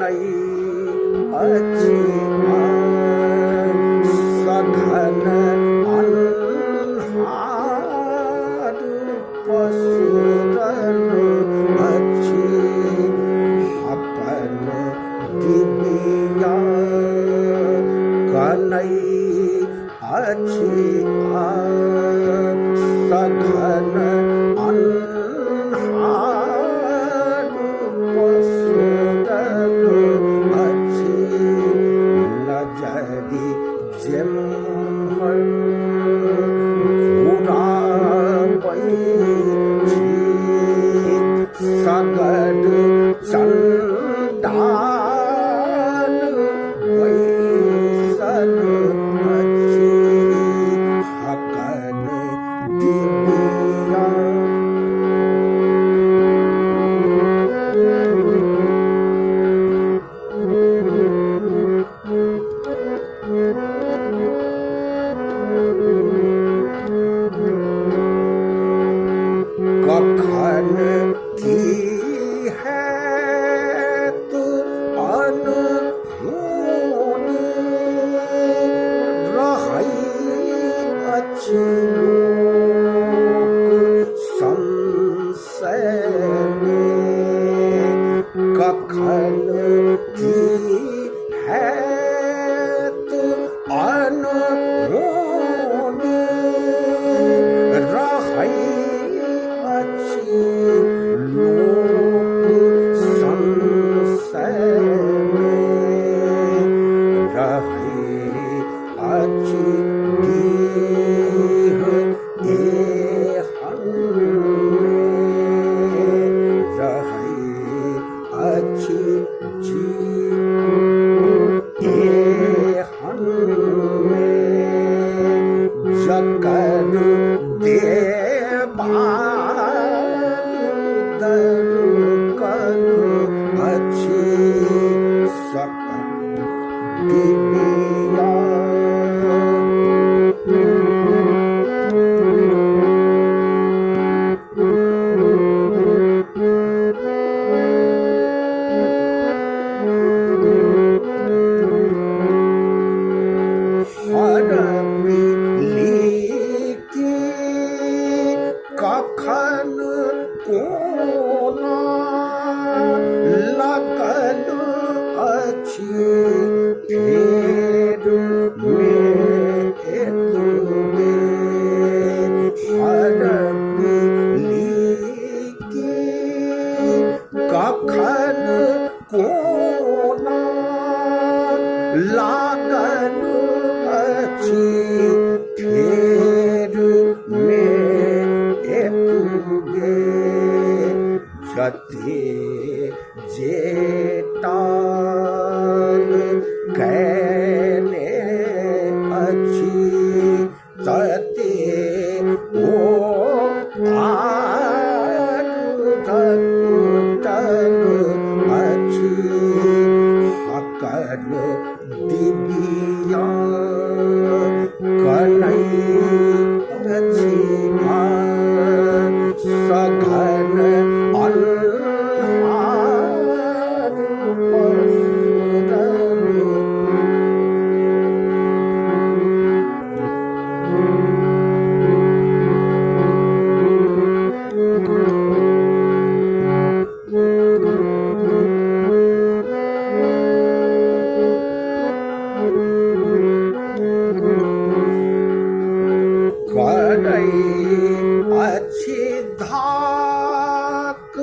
कनै अछि सघन अन्हार पसरल अछि अपन डिबिया कनै अछि सघन अन्हार पसरल अछि नजरि जेम्हर घुराबै छी सगर चण्डाल बैसल अछि हकन डिबिया। कखन की हैत अनहोनी रहै अछि लोक संशयमे। कखन की हैत अनहोनी रहै अछि लोक संशयमे। रहै अछि डीह एहनमे, रहै अछि जी एहनमे, जकर देबाल दरकल अछि सकल डिबिया। हरपी लीकी कखन कोना लगल अछि फेर मे एतबे। हरपी लीकी कखन कोना लागल अछि फेर मे एतबे। जते जे टाल कयने अछि तते ओ आर धकुटल अछि हकर डिबिया कनै अछि सघन अन्हार पसरल। करै अछि धाक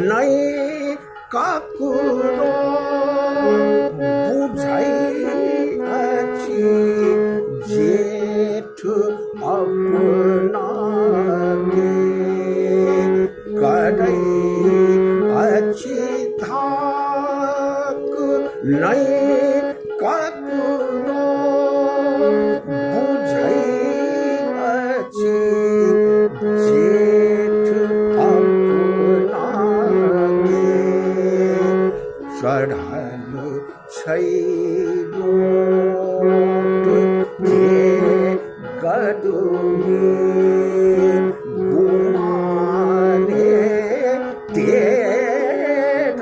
नहि ककरो बुझै अछि जेठ अपना के। करै अछि धाक नहि ककरो बुझै अछि जेठ अपना के। चढ़ल छै नोट के गदमी गुमाने टेढ़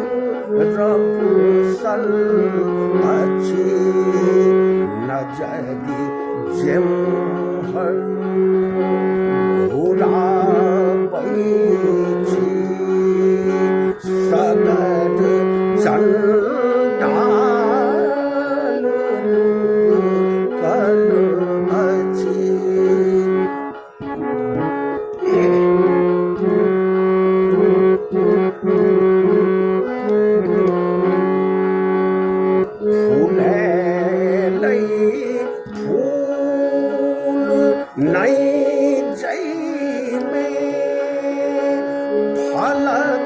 रपुसल जेम्हर घुराबै छी। सगर चण्डाल कल अछि। फुलेलै फूल नहि जाहिमे फलक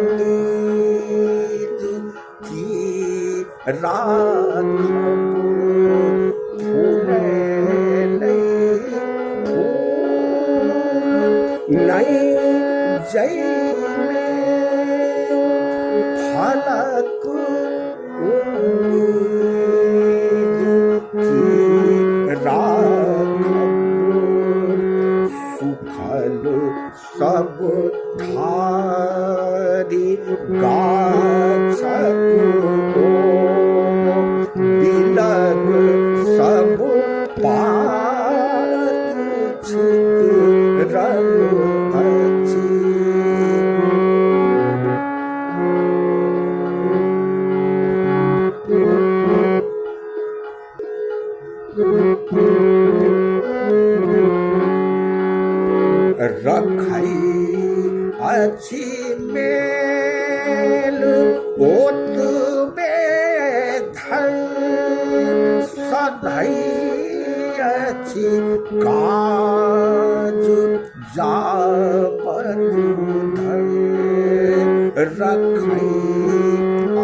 उम्मीद की राखब। फुलेलै फूल नहि जाहिमे फलक उम्मीद की राखब। सुखल सब ठारी गाछक ओ बिलग सब पात छितरल अछि। रखै अछि मेल ओतबे धर सधै अछि काज जाबत धर। रखै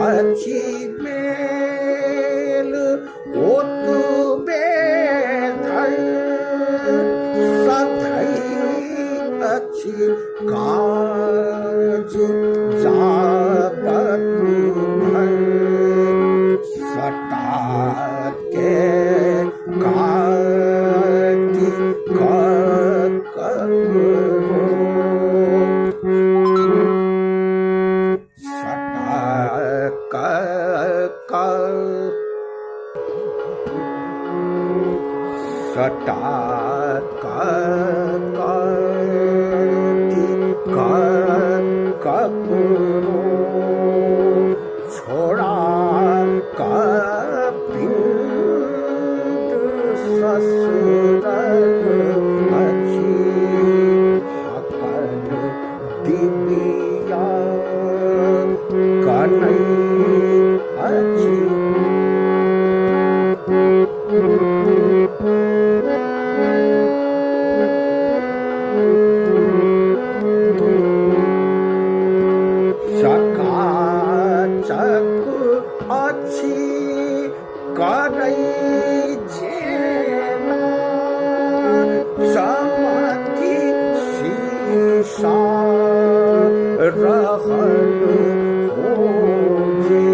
अछि मेल ओतबे धर सधै अछि काज जाबत धर। सटा के काटि ककरो सटा सटा काटि ककरो छोड़ा पिंड ससुरल अछि। हकल दिबिया कनै अछि। चकाचक अछि करै जेना चमकी शीशा रहल हो जे।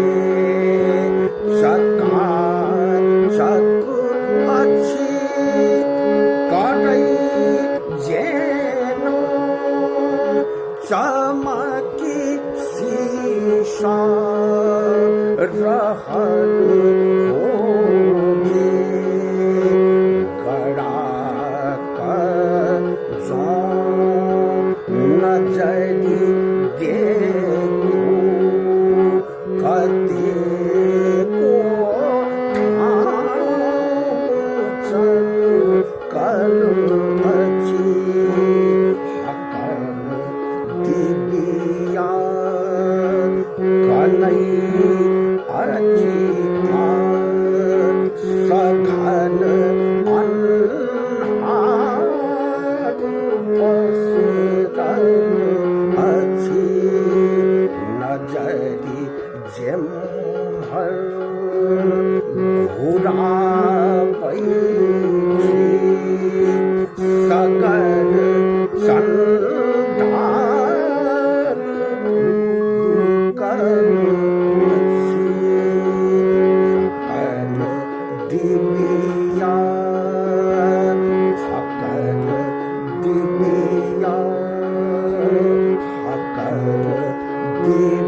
चकाचक अछि करै जेना चमकी शीशा रहल हो जे। गड़ा जँ नजरि देखू कतेको ठाम चलकल अछि। हकल दिबिया कनै अछि सघन अन्हार पसरल अछि। नजरि जेम्हर घुराबै छी सगर चण्डाल कल अछि। हकल दिबिया हकल दिबिया हकल दिबिया।